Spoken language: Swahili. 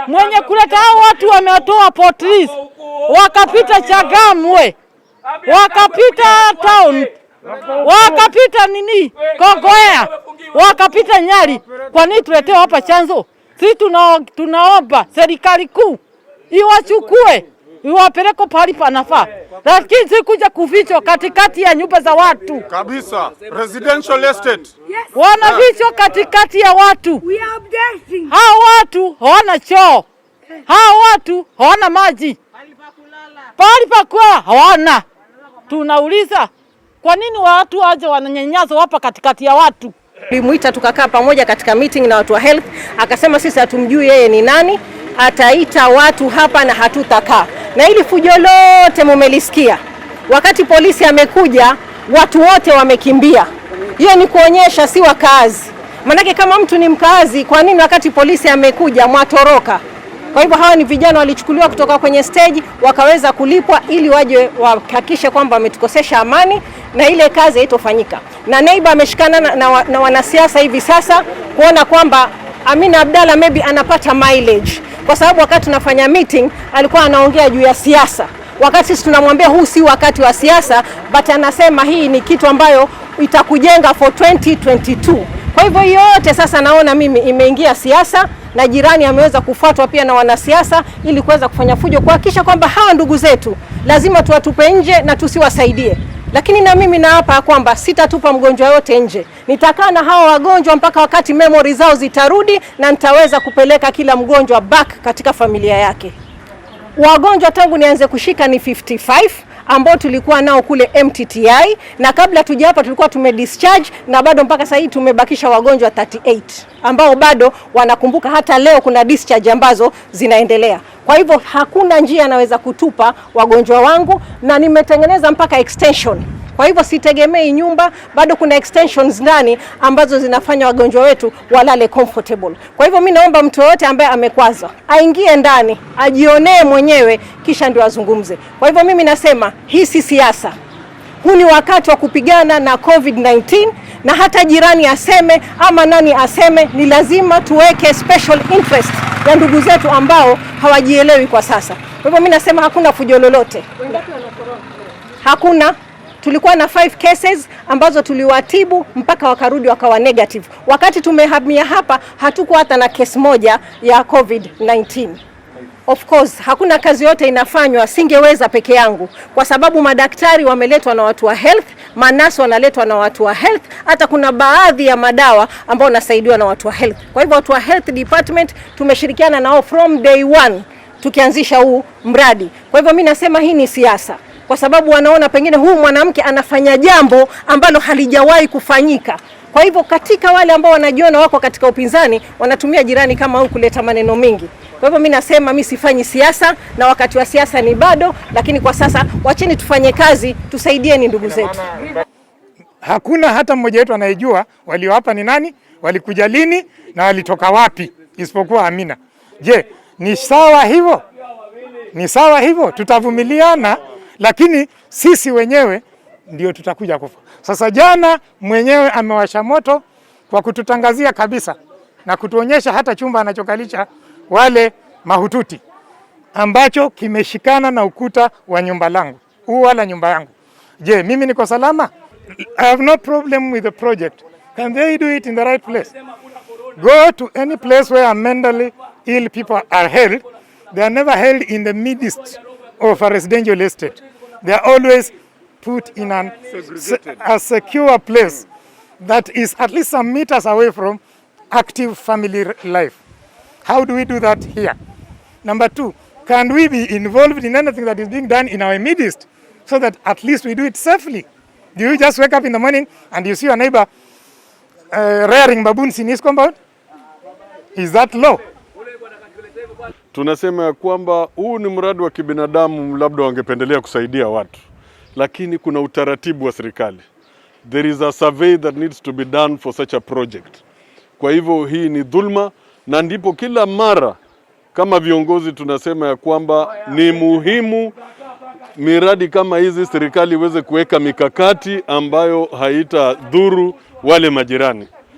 Mwenye kuleta hao watu wamewatoa Portris, wakapita Changamwe, wakapita town, wakapita nini Kongowea, wakapita Nyali. Kwa nini tuletewe hapa Chanzo? Sisi tunaomba serikali kuu iwachukue, iwapeleke pahali panafaa, lakini si kuja kufichwa katikati ya nyumba za watu. Kabisa. Residential estate. Wanafichwa katikati ya watu. We are objecting. Hao watu hawana choo, hao watu hawana maji, pahali pa kulala hawana. Tunauliza, kwa nini watu waje wananyanyaswa hapa katikati ya watu? Tulimuita tukakaa pamoja katika meeting na watu wa health, akasema sisi hatumjui yeye ni nani, ataita watu hapa na hatutakaa. Na ili fujo lote mumelisikia, wakati polisi amekuja watu wote wamekimbia. Hiyo ni kuonyesha si wakaazi. Manake kama mtu ni mkaazi, kwa nini wakati polisi amekuja mwatoroka? Kwa hivyo hawa ni vijana walichukuliwa kutoka kwenye stage wakaweza kulipwa ili waje wahakikishe kwamba wametukosesha amani na ile kazi haitofanyika. Na neighbor ameshikana na wanasiasa hivi sasa kuona kwamba Amina Abdalla maybe anapata mileage, kwa sababu wakati tunafanya meeting alikuwa anaongea juu ya siasa, wakati sisi tunamwambia huu si wakati wa siasa, but anasema hii ni kitu ambayo itakujenga for 2022. Kwa hivyo yote sasa naona mimi imeingia siasa na jirani ameweza kufuatwa pia na wanasiasa ili kuweza kufanya fujo, kuhakikisha kwamba hawa ndugu zetu lazima tuwatupe nje na tusiwasaidie. Lakini na mimi naapa kwamba sitatupa mgonjwa yote nje, nitakaa na hawa wagonjwa mpaka wakati memory zao zitarudi, na nitaweza kupeleka kila mgonjwa back katika familia yake. Wagonjwa tangu nianze kushika ni 55 ambao tulikuwa nao kule MTTI, na kabla tuja hapa tulikuwa tumedischarge, na bado mpaka sasa hivi tumebakisha wagonjwa 38 ambao bado wanakumbuka. Hata leo kuna discharge ambazo zinaendelea. Kwa hivyo hakuna njia naweza kutupa wagonjwa wangu, na nimetengeneza mpaka extension. Kwa hivyo sitegemei nyumba, bado kuna extensions ndani ambazo zinafanya wagonjwa wetu walale comfortable. Kwa hivyo mi naomba mtu yoyote ambaye amekwazwa aingie ndani ajionee mwenyewe, kisha ndio azungumze. Kwa hivyo mimi nasema hii si siasa, huu ni wakati wa kupigana na COVID-19, na hata jirani aseme ama nani aseme, ni lazima tuweke special interest ya ndugu zetu ambao hawajielewi kwa sasa. Kwa hivyo mi nasema hakuna fujo lolote, hakuna. Tulikuwa na 5 cases ambazo tuliwatibu mpaka wakarudi wakawa negative. Wakati tumehamia hapa hatukuwa hata na kesi moja ya COVID-19. Of course hakuna kazi yote inafanywa, singeweza peke yangu, kwa sababu madaktari wameletwa na watu wa health, manasi wanaletwa na watu wa health, hata kuna baadhi ya madawa ambao wanasaidiwa na watu wa health. Kwa hivyo watu wa health department tumeshirikiana nao from day one tukianzisha huu mradi. Kwa hivyo mi nasema hii ni siasa, kwa sababu wanaona pengine huu mwanamke anafanya jambo ambalo halijawahi kufanyika. Kwa hivyo katika wale ambao wanajiona wako katika upinzani wanatumia jirani kama huyu kuleta maneno mengi. Kwa hivyo mi nasema mi sifanyi siasa na wakati wa siasa ni bado, lakini kwa sasa wacheni tufanye kazi, tusaidieni ndugu zetu. Hakuna hata mmoja wetu anayejua walio hapa ni nani, walikuja lini na walitoka wapi, isipokuwa Amina. Je, ni sawa hivyo? Ni sawa hivyo? Tutavumiliana, lakini sisi wenyewe ndio tutakuja kufa. Sasa jana mwenyewe amewasha moto kwa kututangazia kabisa na kutuonyesha hata chumba anachokalisha wale mahututi ambacho kimeshikana na ukuta wa nyumba langu, ua la nyumba yangu. Je, mimi niko salama? I have no problem with the project. Can they do it in the right place? Go to any place where mentally ill people are held. They are never held in the midst of a residential estate. They are always put in a secure place that is at least some meters away from active family life. How do we do that here? Number two, can we be involved in anything that is being done in our midst so that at least we do it safely? Do you just wake up in the morning and you see your neighbor rearing baboons in his compound? Is that law? Tunasema ya kwamba huu ni mradi wa kibinadamu, labda wangependelea kusaidia watu, lakini kuna utaratibu wa serikali. There is a survey that needs to be done for such a project. Kwa hivyo hii ni dhulma, na ndipo kila mara kama viongozi tunasema ya kwamba ni muhimu miradi kama hizi serikali iweze kuweka mikakati ambayo haitadhuru wale majirani.